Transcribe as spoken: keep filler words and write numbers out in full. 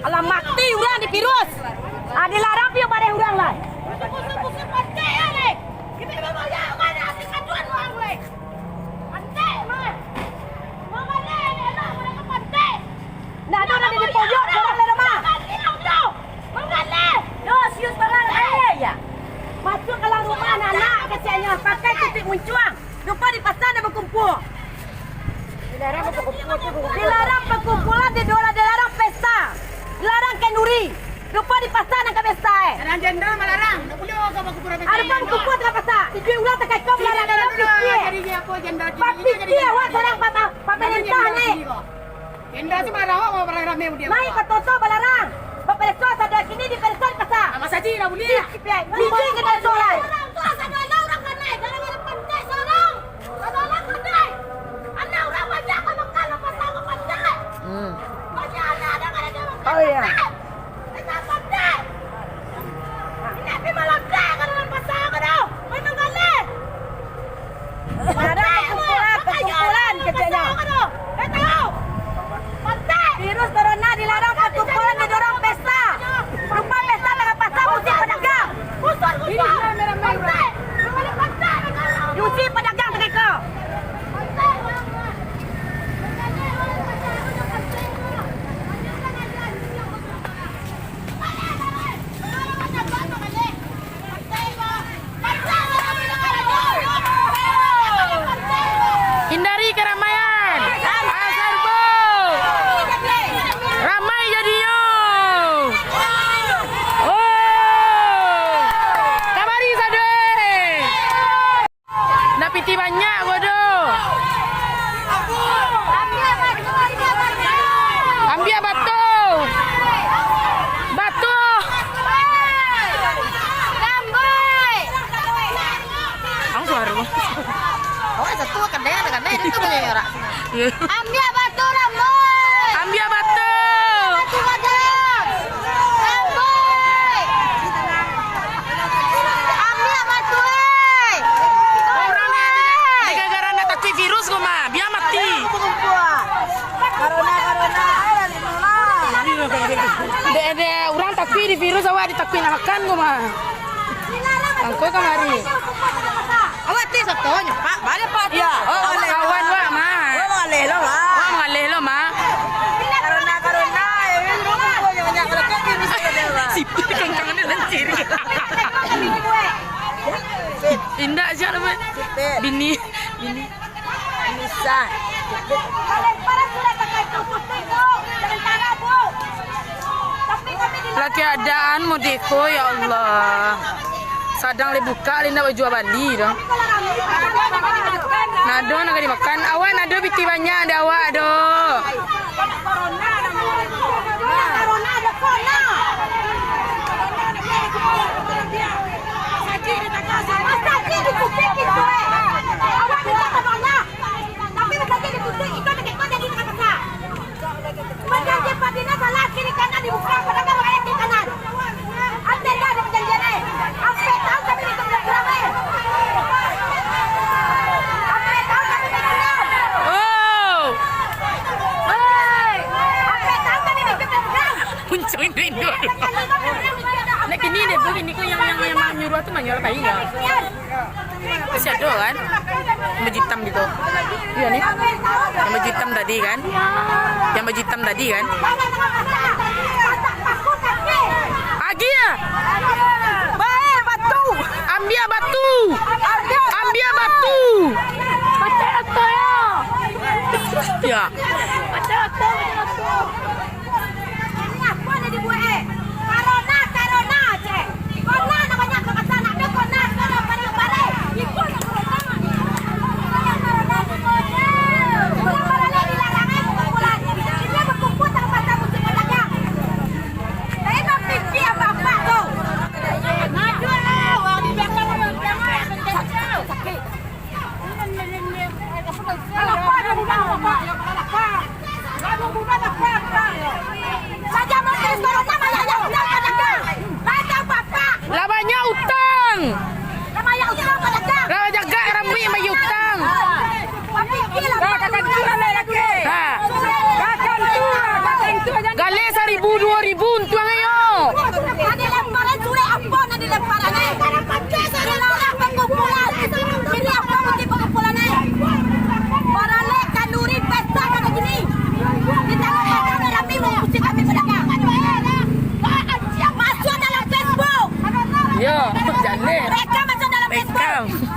Alah mati urang di virus. Ah, dilarang piyo bareh urang lah. Ndak ado nan di pojok, urang dalam rumah. Yo, sius barang aia, ya. Masuk ka dalam rumah anak-anak, keceknyo, pakai tutuik muncuang. Rupo di pasa dah bakumpua. Dilarang bakumpua tu, dilarang bakumpulan, di dolah dilarang pesta. Dilarang kenduri. Rupo di pasa nan ka pesta, eh. Larang jenderal malarang. Ndak buliah awak ka bakumpua dalam pesta. Ado pun bakumpua dalam pasa. Tujuah urang takaiko malarang dalam pikir. Jadi apo jenderal kini jadi pikir awak sorang pa-, pa-, pamarentah ni. Jenderal tu malarang awak mau barang rame buliah. Naik ka toto balarang. Bapareso sadang kini dipareso di pasa. Sama saja lah buliah. Pi-, pi-, pi-, pi-, kena solai. Orang tu asal ada orang kanai, jangan ada pantai sorang. Kalau anak pandai, anak urang banyak ka makan, ka pasar, ka pantai. Hmm. Banyak anak, anak, anak, anak. Oh, iya. Anak pandai. Anak pi malodai ka dalam pasar ka tu. Main manggaleh. Sekarang perkumpulan, perkumpulan keceknyo. Pantai. Virus corona dilarang perkumpulan, didorong pesta. Rumah pesta tangah pasa, musim padagang. Gusur, gusur. Pantai. Pantai. Musim padagang tangah iko. Hindari keramaian. Asal bo. Ramai jadinyo. Oh. Kamari sado. Ndak pitih banyak ko doh. Ambiak batu. Batu. Ang suaro. Awak satu kadai, kadai itu banyak orang. Iya. Ambiak batu, Rambai! Ambiak batu! Batu bajang! Rambai! Ambiak batu, eh! Urang ni, gara-gara ndak takuik virus ko mah, bia mati. Corona, corona, alah, lima lah. Dek, dek, urang takuik di virus, awak ditakuik nak makan ko mah. Angko kamari. Awak ti soto nyo, Pak. Baliak, Pak, ti. Iya. Oh, kawan wak, Mak. Oh, mangaleh lo, Mak. Oh, mangaleh lo, Mak. Corona, corona, eh, rumah gua yang banyak melekat di rumah dia, Mak. Sipit kangkang ni lancir. Indak siap nama. Sipit. Bini, bini. Bisa. Lah keadaan modeko, ya Allah. Sadang lai buka, lai ndak bajua bali doh. Nado nan ka dimakan. Awak nado pitih banyak di awak doh. Tapi masih ditutup, itu dekat kau jadi tengah pasar. Bajanji Pak Dinas salah, kiri kanan dibuka, pedagang rakyat kiri kanan. Ante dah di perjanjian, eh. Ampe tahun kami di Gunung Keramat, eh. Ampe tahun kami di Gunung. Oh. Hei. Ampe tahun kami di Gunung Keramat. Puncak Indo-Indo. Nak kini deh, begini ko yang, yang, yang manyuruh tu manyuruh apa iya? Masih ado kan? Baju itam gitu. Iya nih. Yang baju itam tadi kan? Yang baju itam tadi kan? Agiah! Bae batu! Ambiak batu! Ambiak batu! Ya. Ini apo nan dibuek, eh? Corona, corona, cek. Corona nan banyak ka pasar, nak ado corona, corona, bareh-bareh. Ikut corona. Corona, corona, corona. Urang balalek dilarang, eh, bakumpulan. Inyo bakumpul tangah pasar musim padagang. Tapi bapikia bapak tu. Maju lah, urang di balakang, urang di balakang. Bang.